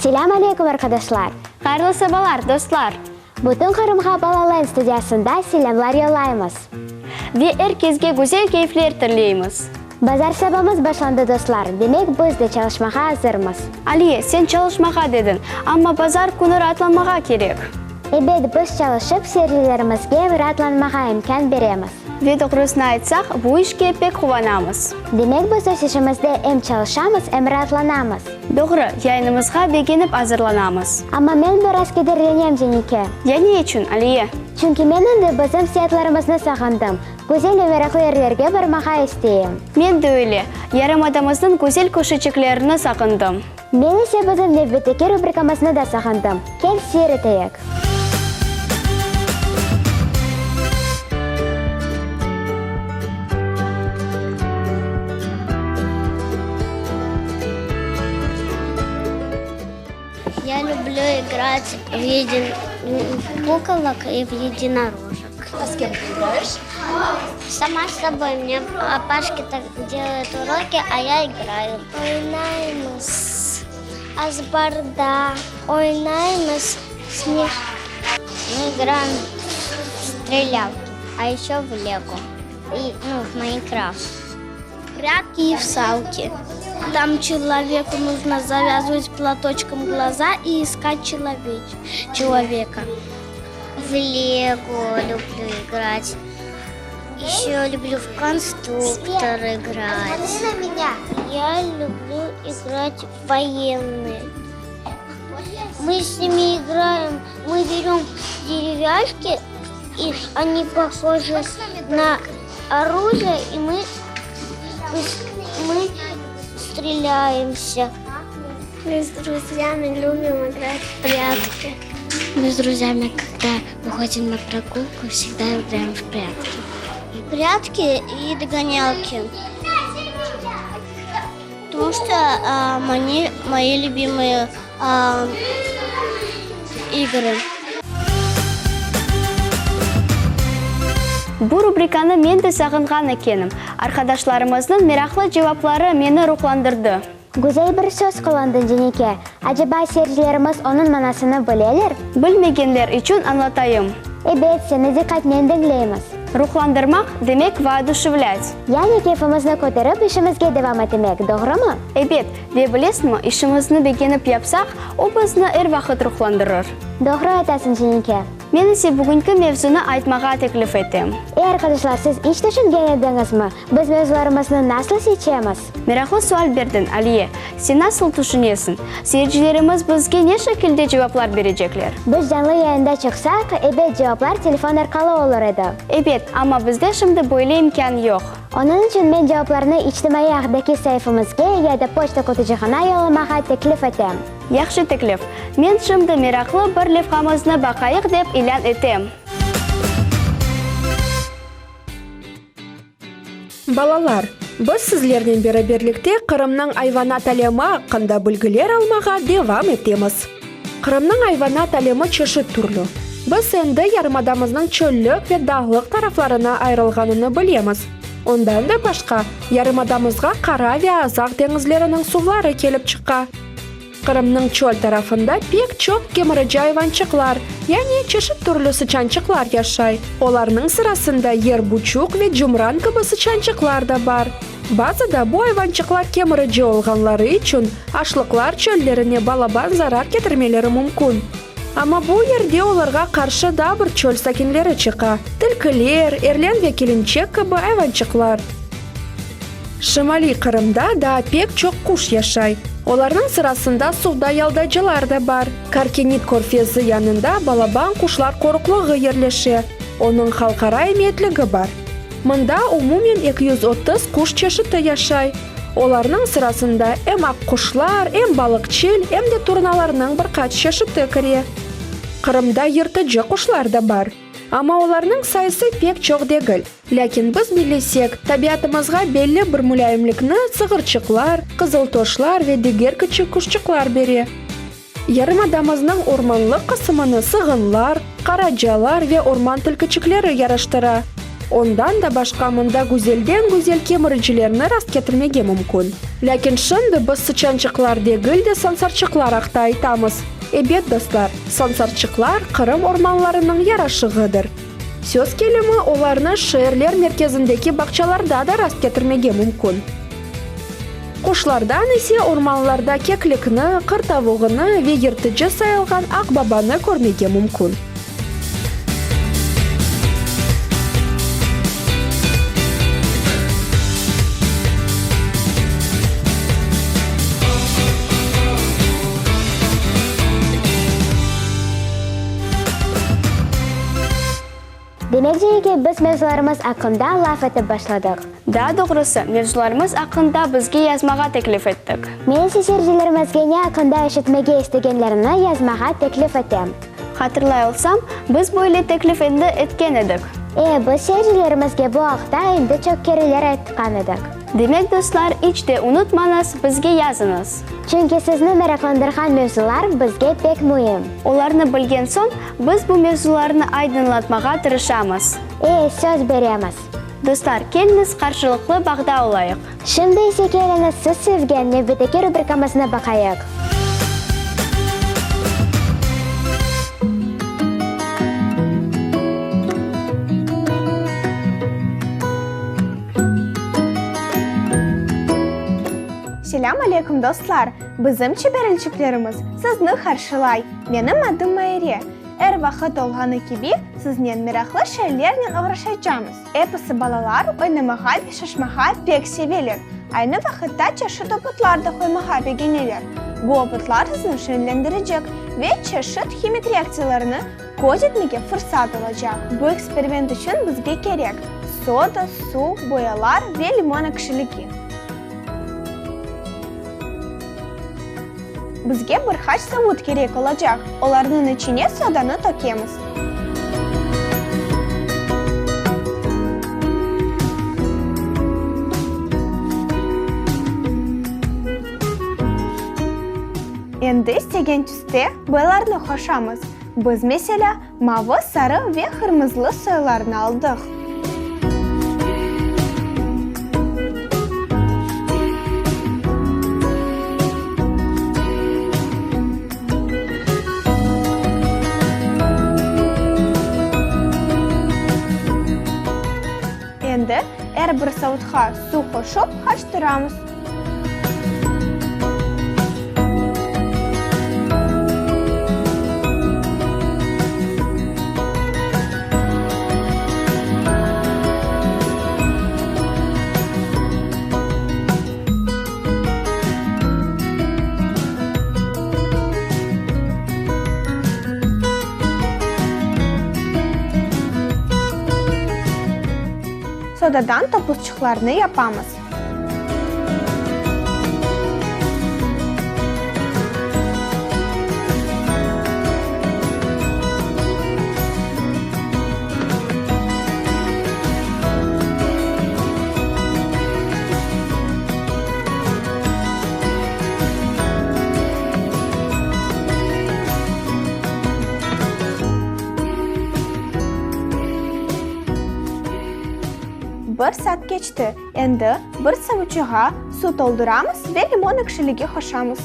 Selâm aleykum, arqadaşlar! Hayırlı sabalar, dostlar! Bütün Qırımğa Balaland studiyasında selâmlar yollaymız. Ve er kesge güzel keyfler tileymiz. Bazar sabamız başlandı, dostlar, demek biz de çalışmağa azırmız. Aliye, sen çalışmağa dediñ, amma bazar künü raatlanmağa kerek. Ebet, biz çalışıp, seyircilerimizge raatlanmağa imkân beremiz. Ve doğrusını aytsaq, bu işke pek quvanamız. Demek biz öz işimizde em çalışamız, em raatlanamız. Doğru, yayınımızğa begenip azırlanamız. Amma men biraz kederlenem, Cenike. Ya ne içün, Aliye? Çünki men endi bizim seyaatlarımıznı sağındım, güzel ve meraqlı yerlerge barmağa isteyim. Men de öyle, yarımadamıznıñ güzel köşeçiklerini sağındım. Men ise bizim nevbetteki rubrikamıznı da sağındım. Kel, seyir eteyik. Ya lüblü igrati v yedin v kukolok i v yedinorožek. A s kem ty igraeş? Sama s sobой. Mne apashki tak delayut uroki, a ya igrayu. Oynaymız azbarda, oynaymız snej. Mı igraem v strelâlki, a eşö v lego i, nu, v Maynkraft. Prâtki i v salki. Tam çeloveku nujno zavâzıvat platoçkom glaza i iskat çeloveç, çeloveka. V lego lüblü igrat. Eşö lüblü v konstruktor igrat. Ya lüblü igrat v voyennıy. Mı s nimi igraem, mı berem derevâşki, i oni pohoji na orujiye, i mı mı strelâemsâ. Mı s druzyami lübim igrat v prâtki. Mı s druzyami, kogda vıhodim na progulku, vsegda igraem v prâtki. Prâtki i dogonâlki. Potomu çto oni moi lübimıye igrı. Bu rubrikanı men de sağınğan ekenim. Arqadaşlarımıznıñ meraqlı cevapları meni ruhlandırdı. Güzel bir söz qullandıñ, Cenike. Aceba seyircilerimiz onıñ manasını bileler? Bilmegenler içün añlatayım. Ebet, seni diqqatnen diñleymiz. Ruhlandırmaq, demek vooduşevlât. Yani keyfimizni köterip işimizge devam etmek, doğrumı? Ebet, ve bilesiñmi, işimizni begenip yapsaq, o bizni er vaqıt ruhlandırır. Doğru aytasıñ, Cenike. Men ise bugünki mevzunı aytmağa teklif etem. Ey, arqadaşlar, siz iç tüşüngen ediñizmi, biz mevzularımıznı nasıl seçemiz? Meraqlı sual berdiñ, Aliye. Sen nasıl tüşünesiñ, seyircilerimiz bizge ne şekilde cevaplar berecekler? Biz canlı yayında çıqsaq, ebet, cevaplar telefon arqalı olur edi. Ebet, amma bizde şimdi böyle imkân yoq. Onıñ içün men cevaplarnı içtimaiy ağdaki saifimizge ya da poçta qutucığına yollamağa teklif etem. Yahşı teklif. Men şimdi meraqlı bir levhamıznı baqayıq dep ilân etem. Balalar, biz sizlernen beraberlikte Qırımnıñ ayvanat alemi aqqında bilgiler almağa devam etemiz. Qırımnıñ ayvanat alemi çeşit türlü. Biz endi yarımadamıznıñ çöllük ve dağlıq taraflarına ayırılğanını bilemiz. Ondan da başqa, yarımadamızğa Qara ve Azaq deñizleriniñ suvları kelip çıqa. Qırımnıñ çöl tarafında pek çoq kemirici ayvançıqlar, yani çeşit türlü sıçançıqlar yaşay. Olarnıñ sırasında yer buçuq ve cumran kibi sıçançıqlar da bar. Bazıda bu ayvançıqlar kemirici olğanları içün aşlıqlar çöllerine balaban zarar ketirmeleri mümkün. Amma bu yerde olarğa qarşı daa bir çöl sakinleri çıqa, tilkiler, erlen ve kelinçek kibi ayvançıqlar. Şimaliy Qırımda daa pek çoq quş yaşay. Olarnıñ sırasında suvda yaldaycılar da bar. Karkinit körfezi yanında balaban quşlar qoruqlığı yerleşe, onıñ halqara emiyetligi bar. Mında umumen 230 quş çeşiti yaşay. Olarnıñ sırasında em aqquşlar, em balıqçil, em de turnalarnıñ bir qaç çeşiti kire. Qırımda yırtıcı quşlar da bar. Amma olarnıñ sayısı pek çoq degil. Lâkin biz bilesek, tabiatımızğa belli bir mulâyimlikni sığırçıqlar, qızıltoşlar ve diger kiçik quşçıqlar bere. Yarımadamıznıñ ormanlıq qısımını sığınlar, qaracalar ve orman tilkiçikleri yaraştıra. Ondan da başqa mında güzelden-güzel kemiricilerni rastketirmege mümkün. Lâkin şimdi biz sıçançıqlar degil de sansarçıqlar aqta aytamız. Ebet, dostlar, sansarçıqlar Qırım ormanlarınıñ yaraşığıdır. Söz kelimi, olarnı şeerler merkezindeki bağçalarda da rastketirmege mümkün. Quşlardan ise ormanlarda keklikni, qırtavuğını ve yırtıcı sayılğan aqbabanı körmege mümkün. Demek ki, biz mevzularımız aqqında laf etip başladıq. Daa doğrusı, mevzularımız aqqında bizge yazmağa teklif ettik. Men ise seyircilerimizge ne aqqında eşitmege istegenlerini yazmağa teklif etem. Hatırlay olsam, biz böyle teklif endi etken edik. E, biz seyircilerimizge bu aqta endi çoq kereler aytqan edik. Demek, dostlar, iç de unutmañız, bizge yazıñız. Çünki sizni meraqlandırğan mevzular bizge pek müim. Olarnı bilgen soñ, biz bu mevzularnı aydınlatmağa tırışamız. E, söz beremiz. Dostlar, keliñiz qarşılıqlı bağda olayıq. Şimdi ise keliñiz siz sevgen nevbetteki rubrikamıznı baqayıq. Selâm aleyküm, dostlar! Bizim çeberilçiklerimiz sizni qarşılay. Menim adım Mayre. Er vaqıt olğanı kibi, siznen meraqlı şeylernen oğraşacamız. Episi balalar oynamağa ve şaşmağa pek seveler. Aynı vaqıtta çeşit opıtlar da qoymağa begeneler. Bu opıtlar sizni şeñlendirecek ve çeşit himik reaktsiyalarını köz etmege fırsat olacaq. Bu eksperiment içün bizge kerek, soda, suv, boyalar ve limon ekşiligi. Bizge bir qaç savut kerek olacaq, olarnıñ içine sodanı tökemiz. Endi istegen tüste boyalarnı qoşamız. Biz, meselâ, mavı, sarı ve qırmızılı soylarnı aldıq. Endi er bir savutqa suv qoşup qarıştıramız. Sodadan topuzçıqlarnı yapamız. Bir saat keçti. Endi bir savuçığa suv tolduramız ve limon ekşiligi qoşamız.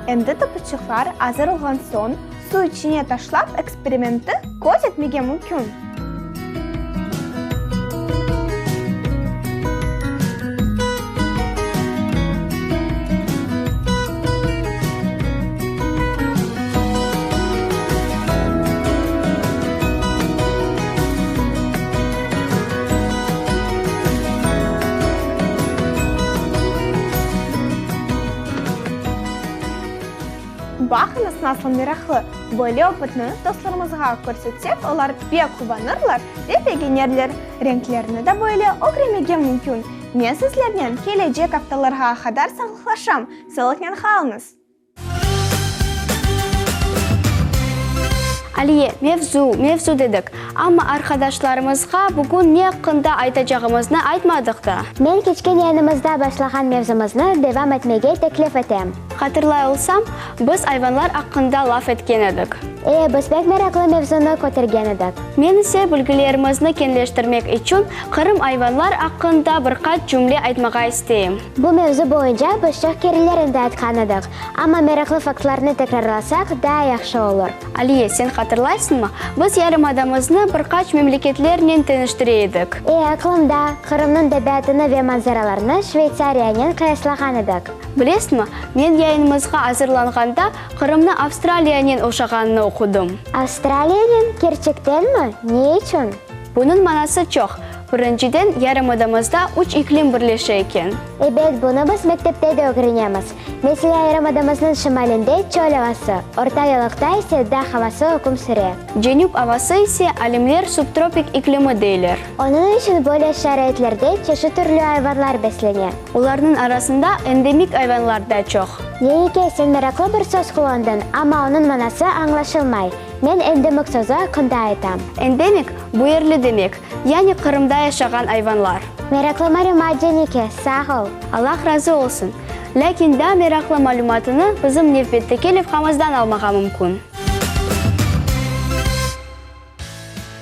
Endi topuçıqlar azır olğan soñ, suv içine taşlap eksperimenti köz etmege mümkün. Baqıñız, nasıl meraqlı! Böyle opıtnı dostlarımızğa körsetsek, olar pek quvanırlar ve begenerler. Renklerni de böyle ögremege mümkün. Men sizlernen kelecek aftalarğa qadar sağlıqlaşam. Sağlıqnen qalıñız! Aliye, mevzu, mevzu dedik, amma arqadaşlarımızğa bugün ne aqqında aytacağımıznı aytmadıq da. Men keçken yayınımızda başlağan mevzumıznı devam etmege teklif etem. Hatırlay olsam, biz ayvanlar aqqında laf etken edik. E, biz pek meraqlı mevzunı kötergen edik. Men ise bilgilerimizni keñleştirmek içün Qırım ayvanlar aqqında bir qaç cümle aytmağa isteyim. Bu mevzu boyunca biz çoq kereler endi aytqan edik, amma meraqlı faktlarnı tekrarlasaq, daa yahşı olur. Aliye, sen hatırlaysıñmı, biz yarımadamıznı bir qaç memleketlernen teñeştire edik. E, aqlımda, Qırımnıñ tabiatını ve manzaralarını Şveytsariyanen qıyaslağan edik. Bilesiñmi, men yayınımızğa azırlanğanda Qırımnı Avstraliyanen oşağanını oqudım. Avstraliyanen? Kerçektenmi? Ne içün? Bunıñ manası çoq. Birinciden, yarımadamızda üç iklim birleşe eken. Ebet, bunı biz mektepte de ögrenemiz. Meselâ, yarımadamıznıñ şimalinde çöl avası, orta yalıqta ise dağ avası üküm süre. Cenüp avası ise alimler subtropik iklimi deyler. Onıñ içün böyle şaraitlerde çeşit türlü ayvanlar beslene. Olarnıñ arasında endemik ayvanlar da çoq. Yenike, sen meraqlı bir söz qullandıñ, amma onıñ manası añlaşılmay. Men endemik sözü aqqında aytam. Endemik, bu yerli demek, yani Qırımda yaşağan ayvanlar. Meraqlı malümat, Cenike, sağ ol. Allah razı olsun. Lâkin daa meraqlı malümatını bizim nevbetteki levhamızdan almağa mümkün.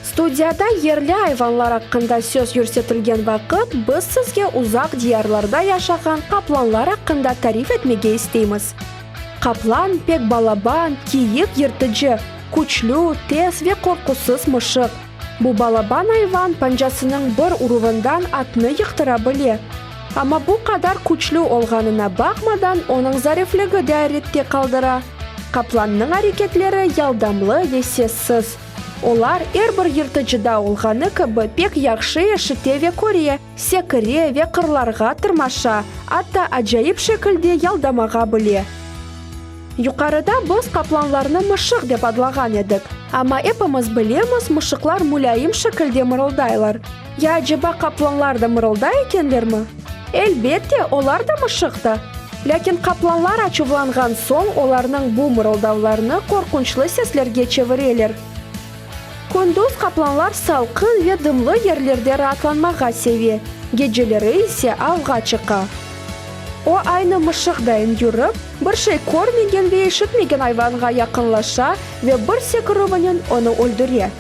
Studiyada yerli ayvanlar aqqında söz yürsetilgen vaqıt, biz sizge uzaq diyarlarda yaşağan qaplanlar aqqında tarif etmege isteymiz. Qaplan, pek balaban, kiyik yırtıcı, küçlü, tez ve qorqusız mışıq. Bu balaban ayvan pancasınıñ bir uruvından atnı yıqtıra bile. Amma bu qadar küçlü olğanına baqmadan, onıñ zarifligi de ayrette qaldıra. Qaplannıñ areketleri yaldamlı ve sessiz. Olar, er bir yırtıcıda olğanı kibi, pek yahşı eşite ve köre, sekire ve qırlarğa tırmaşa, atta acayip şekilde yaldamağa bile. Yuqarıda biz qaplanlarnı mışıq dep adlağan edik. Amma epimiz bilemiz, mışıqlar mulâyim şekilde mırıldaylar. Ya aceba qaplanlar da mırılday ekenlermi? Elbette, olar da mışıq da. Lâkin qaplanlar açuvlanğan soñ olarnıñ bu mırıldavlarını qorqunçlı seslerge çevireler. Kündüz qaplanlar salqın ve dımlı yerlerde raatlanmağa seve, geceleri ise avğa çıqa. O, aynı mışıqdayın yürip, bir şey körmegen ve eşitmegen ayvanğa yaqınlaşa ve bir sekirüvinen onı öldüre.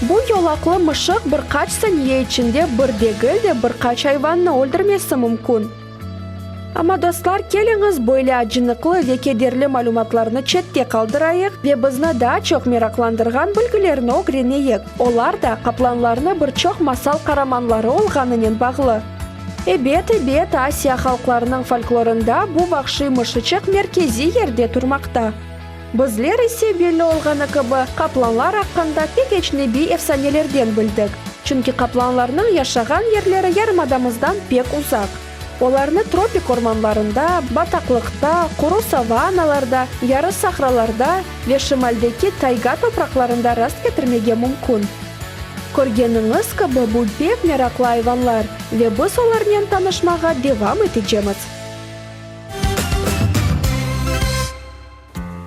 Bu yolaqlı mışıq bir qaç saniye içinde bir degil de bir qaç ayvannı öldürmesi mümkün. Amma, dostlar, keliñiz böyle acınıqlı ve kederli malümatlarnı çette qaldırayıq ve bizni daa çoq meraqlandırğan bilgilerni ögreneyik, olar da qaplanlarnı bir çoq masal qaramanları olğanınen bağlı. Ebet, ebet, Asiya halqlarınıñ folklorında bu vahşiy mışıçıq merkeziy yerde turmaqta. Bizler ise, belli olğanı kibi, qaplanlar aqqında pek ecnebiy efsanelerden bildik, çünki qaplanlarnıñ yaşağan yerleri yarımadamızdan pek uzaq. Olarnı tropik ormanlarında, bataqlıqta, quru savannalarda, yarı sahralarda ve şimaldeki tayga topraqlarında rastketirmege mümkün. Körgeniñiz kibi, bu pek meraqlı ayvanlar ve biz olarnen tanışmağa devam etecemiz.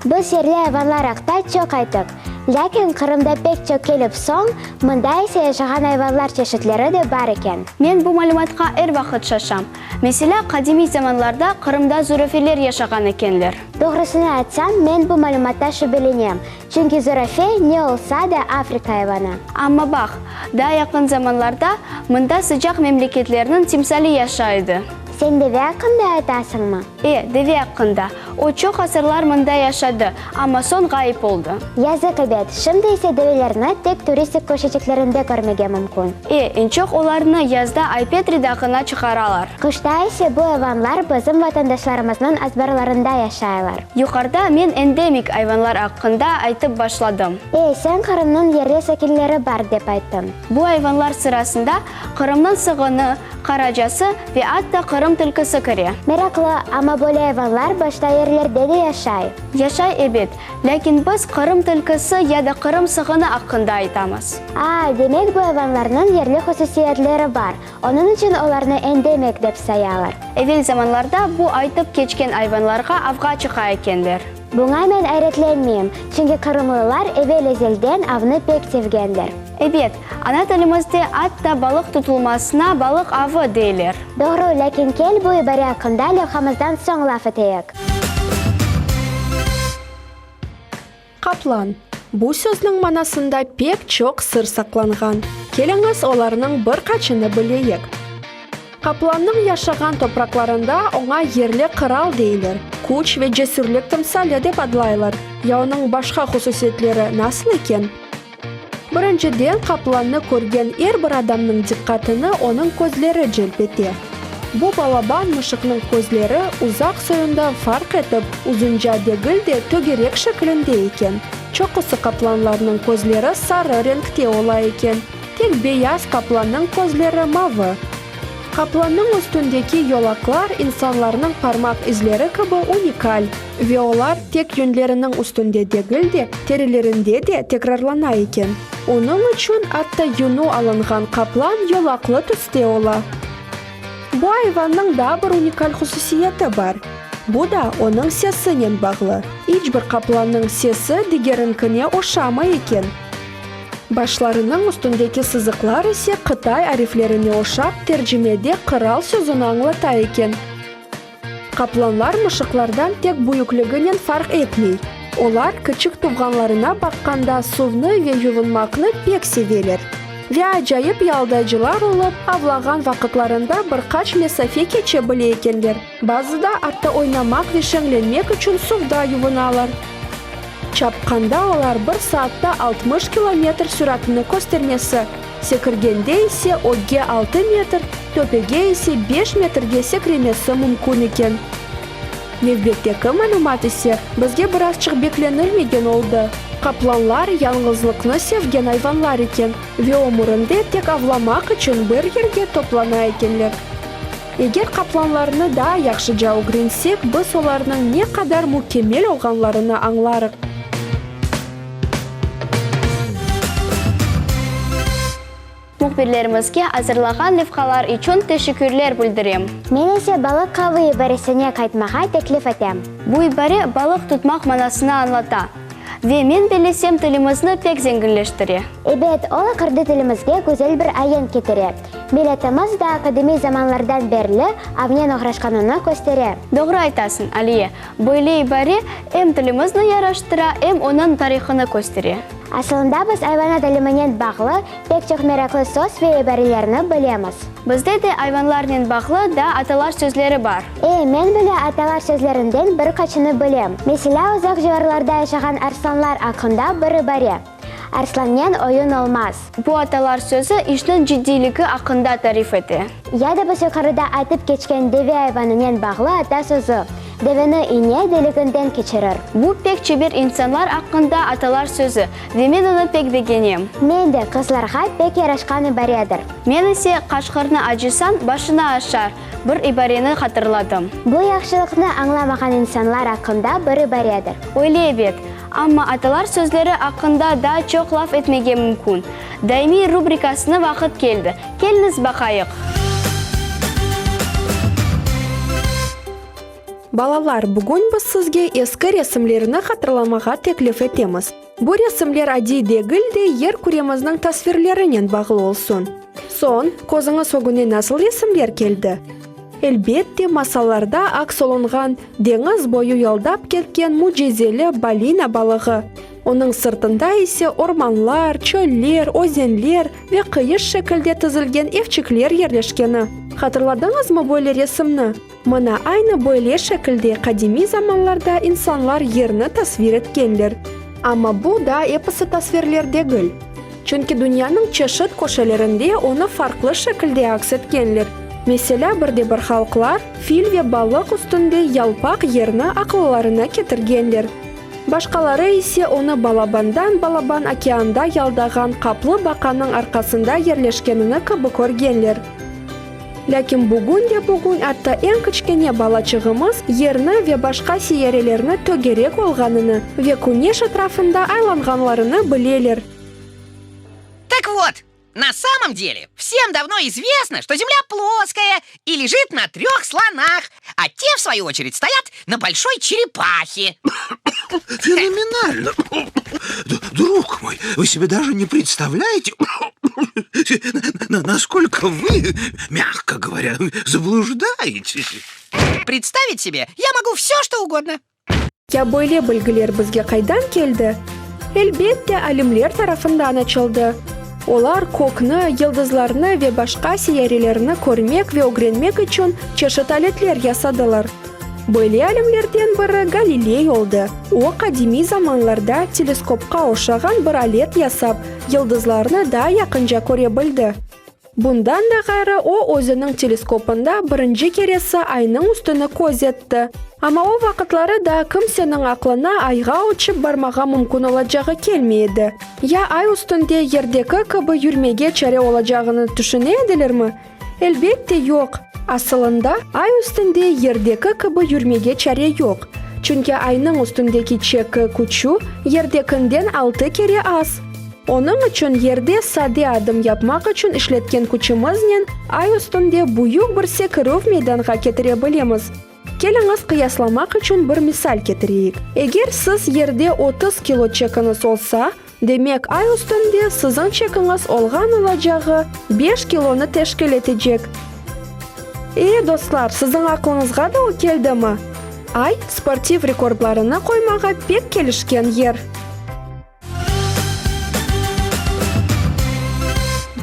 Biz yerli ayvanlar aqta çoq ayttıq. Lâkin Qırımda pek çoq kelip soñ, mında ise yaşağan ayvanlar çeşitleri de bar eken. Men bu malümatqa er vaqıt şaşam. Meselâ, qadimiy zamanlarda Qırımda zürafeler yaşağan ekenler. Doğrusını aytsam, men bu malümatta şübelenem. Çünki zürafe, ne olsa da, Afrika ayvanı. Amma baq, daa yaqın zamanlarda mında sıcaq memleketlerniñ timsali yaşay edi. Sen deve aqqında aytasıñmı? E, deve aqqında. O çoq asırlar mında yaşadı, amma soñ ğayıp oldı. Yazıq, ebet. Şimdi ise develerni tek turistik köşeçiklerinde körmege mümkün. E, eñ çoq olarnı yazda Ay-Petri dağına çıqaralar. Qışta ise bu ayvanlar bizim vatandaşlarımıznıñ azbarlarında yaşaylar. Yuqarıda men endemik ayvanlar aqqında aytıp başladım. E, sen Qırımnıñ yerli sakinleri bar, dep ayttıñ. Bu ayvanlar sırasında Qırımnıñ sığını, qaracası ve atta Qırım tilkisi kire. Meraqlı, amma böyle ayvanlar başta yerlerde de yaşay. Yaşay, ebet. Lâkin biz Qırım tilkisi ya da Qırım sığını aqqında aytamız. A, demek bu ayvanlarnıñ yerli hususiyetleri bar. Onıñ içün olarnı endemik dep sayalar. Evel zamanlarda bu aytıp keçken ayvanlarğa avğa çıqa ekenler. Buña men ayretlenmeyim, çünki qırımlılar evel-ezelden avnı pek sevgenler. Ebet, ana tilimizde atta balıq tutulmasına balıq avı deyler. Doğru, lâkin kel bu ibare aqqında levhamızdan soñ laf eteyik. Qaplan. Bu sözniñ manasında pek çoq sır saqlanğan. Keliñiz, olarnıñ bir qaçını bileyik. Qaplannıñ yaşağan topraqlarında oña yerli qıral deyler, küç ve cesürlik timsali dep adlaylar. Ya onıñ başqa hususiyetleri nasıl eken? Birinciden, qaplannı körgen er bir adamnıñ diqqatını onıñ közleri celp ete. Bu balaban mışıqnıñ közleri uzaq soyundan farq etip, uzunca degil de, tögerek şeklinde eken. Çoqusı qaplanlarnıñ közleri sarı renkte ola eken. Tek beyaz qaplannıñ közleri mavı. Qaplannıñ üstündeki yolaqlar insanlarnıñ parmaq izleri kibi unikal ve olar tek yünleriniñ üstünde degil de, terilerinde de tekrarlana eken. Onıñ içün atta yünü alınğan qaplan yolaqlı tüste ola. Bu ayvannıñ daa bir unikal hususiyeti bar. Bu da onıñ sesinen bağlı. İç bir qaplannıñ sesi digerinkine oşamay eken. Başlarınıñ üstündeki sızıqlar ise qıtay ariflerine oşap, tercimede qıral sözüni añlata eken. Qaplanlar mışıqlardan tek büyükliginen farq etmey. Olar kiçik tuvğanlarına baqqanda suvnı ve yuvunmaqnı pek seveler. Ve acayip yaldaycılar olıp, avlağan vaqıtlarında bir qaç mesafe keçe bile ekenler, bazıda atta oynamaq ve şeñlenmek içün suvda yuvunalar. Çapqanda olar bir saatta 60 kilometr süratını köstermesi, sekirgende ise ögge altı metr, töpege ise beş metrge sekremesi mümkün eken. Nevbetteki malümat ise bizge birazçıq beklenilmegen oldı, qaplanlar yañğızlıqnı sevgen ayvanlar eken ve ömürinde tek avlamaq içün bir yerge toplana ekenler. Eger qaplanlarnı daa yahşıca ögrensek, biz olarnıñ ne qadar mükemmel olğanlarını añlarıq. Mühbirlerimizge azırlağan levhalar içün teşekkürler bildirem. Men ise balıq avı ibaresine qaytmağa teklif etem. Bu ibare balıq tutmaq manasını añlata ve men bellesem tilimizni pek zenginleştire. Ebet, o laqırdı tilimizge güzel bir aenk ketire. Milletimiz daa qadimiy zamanlardan berli avnen oğraşqanını köstere. Doğru aytasıñ, Aliye. Böyle ibare em tilimizni yaraştıra, em onıñ tarihını köstere. Asılında biz ayvanat iliminen bağlı pek çoq meraqlı söz ve ibarelerni bilemiz. Bizde de ayvanlarnen bağlı da atalar sözleri bar. E, men bile atalar sözlerinden bir qaçını bilem. Meselâ, uzaq civarlarda yaşağan arslanlar aqqında bir ibare, Arslannen oyun olmaz. Bu atalar sözü işniñ ciddiyligi aqqında tarif ete. Ya da biz yuqarıda aytıp keçken deve ayvanınen bağlı ata sözü, Deveni iñe deliginden keçirir. Bu pek çeber insanlar aqqında atalar sözü ve men onı pek begenem. Men de, qızlarğa pek yaraşqan ibaredir. Men ise, qaşqırnı acısañ, başına aşar, bir ibareni hatırladım. Bu yahşılıqnı añlamağan insanlar aqqında bir ibaredir. Öyle ebet. Amma atalar sözleri aqqında daa çoq laf etmege mümkün. Daimiy rubrikasına vaqıt keldi. Keliñiz baqayıq. Balalar, bugün biz sizge eski resimlerni hatırlamağa teklif etemiz. Bu resimler adiy degil de, yer küremizniñ tasvirlerinen bağlı olsun. Soñ, közüñiz ögüne nasıl resimler keldi? Elbette, masallarda aks olunğan, deñiz boyu yaldap ketken mücizeli balina balığı. Onıñ sırtında ise ormanlar, çöller, özenler ve qıyış şekilde tizilgen evçikler yerleşkeni. Hatırladıñızmı böyle resimni? Mına aynı böyle şekilde qadimiy zamanlarda insanlar yerni tasvir etkenler. Amma bu daa episi tasvirler degil. Çünki dünyanıñ çeşit köşelerinde onı farqlı şekilde aks etkenler. Meselâ, bir de bir halqlar fil ve balıq üstünde yalpaq yerni aqıllarına ketirgenler. Başqaları ise onı balabandan balaban okeanda yaldağan qaplı baqanıñ arqasında yerleşkenini kibi körgenler. Lâkin bugün de bugün atta eñ kiçkene balaçığımız Yerni ve başqa seyyarelerni tögerek olğanını ve Küneş etrafında aylanğanlarını bileler. Tak vot, na samom dele vsem davno izvestno, çto zemlâ ploskaya i lejit na tröh slonah, a te. в свою очередь, стоят на большой черепахе. Феноменально! Друг мой, вы себе даже не представляете, насколько вы, мягко говоря, заблуждаетесь. Представить себе я могу все, что угодно. Ya böyle bilgiler bizge qaydan keldi? Elbette, alimler tarafından açıldı. Olar kökni, yıldızlarnı ve başqa seyyarelerni körmek ve ögrenmek içün çeşit aletler yasadılar. Böyle alimlerden biri Galiley oldı. O, qadimiy zamanlarda teleskopqa oşağan bir alet yasap, yıldızlarnı daa yaqınca köre bildi. Bundan da ğayrı, o, özüniñ teleskopında birinci keresi Aynıñ üstüni köz etti. Amma o vaqıtları daa kimseniñ aqlına Ayğa uçıp barmağa mümkün olacağı kelmey edi. Ya Ay üstünde Yerdeki kibi yürmege çare olacağını tüşüne edilermi? Elbette, yoq. Asılında, Ay üstünde Yerdeki kibi yürmege çare yoq. Çünki Aynıñ üstündeki çeki küçü Yerdekinden altı kere az. Onıñ içün yerde sade adım yapmaq içün işletken küçümiznen Ay üstünde büyük bir sekirüv meydanğa ketire bilemiz. Keliñiz qıyaslamaq içün bir misal ketireyik. Eger siz yerde 30 kilo çekiñiz olsa, demek Ay üstünde siziñ çekiñiz olğan olacağı beş kilonı teşkil etecek. E, dostlar, siziñ aqlıñızğa da o keldimi? Ay, sportiv rekordlarını qoymağa pek kelişken yer.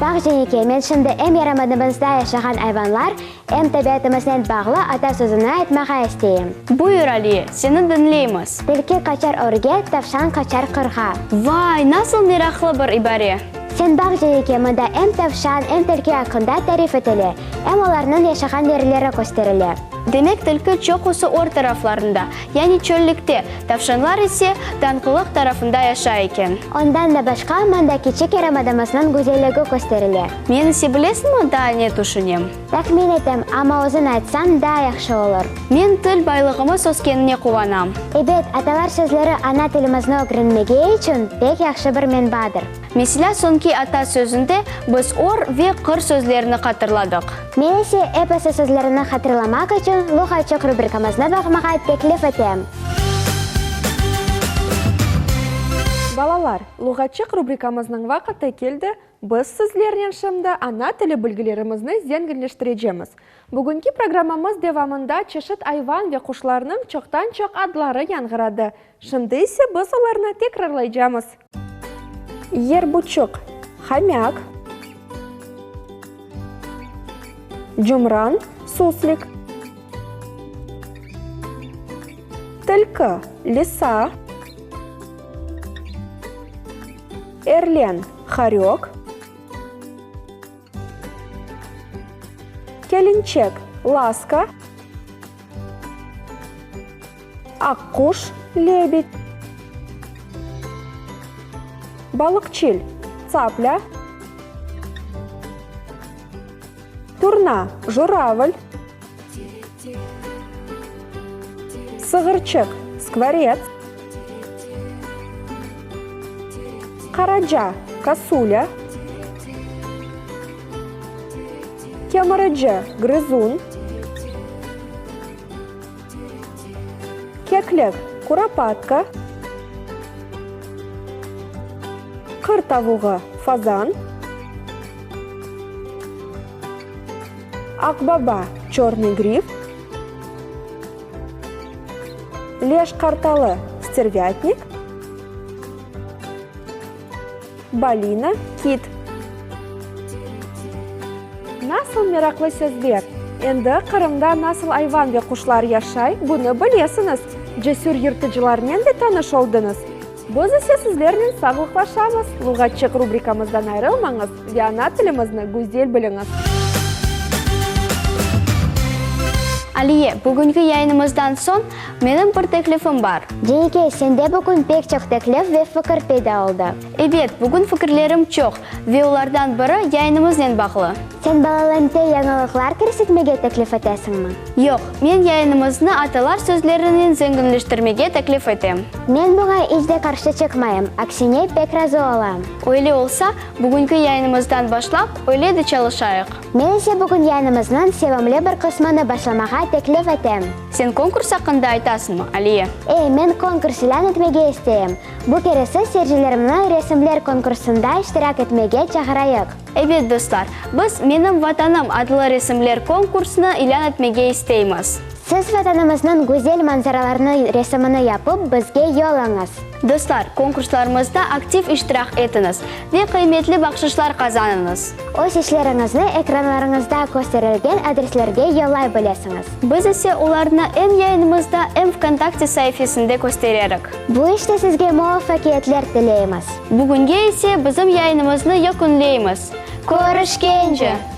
Baq, Cenike, men şimdi em yarımadamızda yaşağan ayvanlar, em tabiatımıznen bağlı ata sözüni aytmağa isteyim. Buyur, Aliye, seni diñleymiz. Tilki qaçar örge, tavşan qaçar qırğa. Vay, nasıl meraqlı bir ibare! Sen baq, Cenike, mında em tavşan, em tilki aqqında tarif etile, em olarnıñ yaşağan yerleri kösterile. Demek, tilki çoqusı or taraflarında, yani çöllikte, tavşanlar ise tañqılıq tarafında yaşay eken. Ondan da başqa, mında kiçik yarımadamıznıñ güzelligi kösterile. Men ise bilesiñmi daa ne tüşünem? Tahmin etem, amma özüñ aytsañ, daa yahşı olur. Men til baylığımız öskenine quvanam. Ebet, atalar sözleri ana tilimizni ögrenmege içün pek yahşı bir menbadır. Meselâ, soñki ata sözünde biz or ve qır sözlerini hatırladıq. Men ise episi sözlerini hatırlamaq içün Luğatçıq rubrikamıznı baqmağa teklif etem. Balalar, Luğatçıq rubrikamıznıñ vaqıtı keldi, biz sizlernen şimdi ana tili bilgilerimizni zenginleştirecemiz. Bugünki programmamız devamında çeşit ayvan ve quşlarnıñ çoqtan-çoq adları yañğıradı. Şimdi ise biz olarnı tekrarlaycamız. Yerbuçuq, homâk. Cumran, suslik. Tilki, lisa. Erlen, horök. Kelinçek, laska. Aqquş, lebed. Balıqçil, tsaplâ. Turna, juravl. Sığırçıq, skvorets. Qaraca, kosulâ. Kemirici, grızun. Keklik, kuropatka. Qır tavuğı, fazan. Aqbaba, çörnıy grif. Leş qartalı, stervâtnik. Balina, kit. Nasıl meraqlı sözler! Endi Qırımda nasıl ayvan ve quşlar yaşay, bunı bilesiñiz. Cesür yırtıcılarnen de tanış oldıñız. Biz ise sizlernen sağlıqlaşamız, Luğatçıq rubrikamızdan ayrılmañız ve ana tilimizni güzel biliñiz. Aliye, bugünki yayınımızdan soñ menim bir teklifim bar. Cenike, sende bugün pek çoq teklif ve fikir peyda oldı. Ebet, bugün fikirlerim çoq ve olardan biri yayınımıznen bağlı. Sen Balalente yañılıqlar kirsetmege teklif etesiñmi? Yoq, men yayınımıznı atalar sözlerinen zenginleştirmege teklif etem. Men buña iç de qarşı çıqmayım, aksine pek razı olam. Öyle olsa, bugünki yayınımızdan başlap, öyle de çalışayıq. Men ise bugün yayınımıznıñ sevimli bir qısmını başlamağa. teklif etem. Sen konkurs aqqında aytasıñmı, Aliye? E, men konkurs ilân etmege isteyim. Bu keresi seyircilerimni resimler konkursında iştirak etmege çağırayıq. Ebet, dostlar, biz Menim Vatanım adlı resimler konkursını ilân etmege isteymiz. Siz Vatanımıznıñ güzel manzaralarını resimini yapıp bizge yollañız. Dostlar, konkurslarımızda aktiv iştirak etiñiz ve qıymetli bahşışlar qazanıñız. Öz işleriñizni ekranlarıñızda kösterilgen adreslerge yollay bilesiñiz. Biz ise olarnı em yayınımızda, em VKontakte saifesinde köstererik. Bu işte sizge muvafaqiyetler tileymiz. Bugünge ise bizim yayınımıznı yekünleymiz. Körüşkence!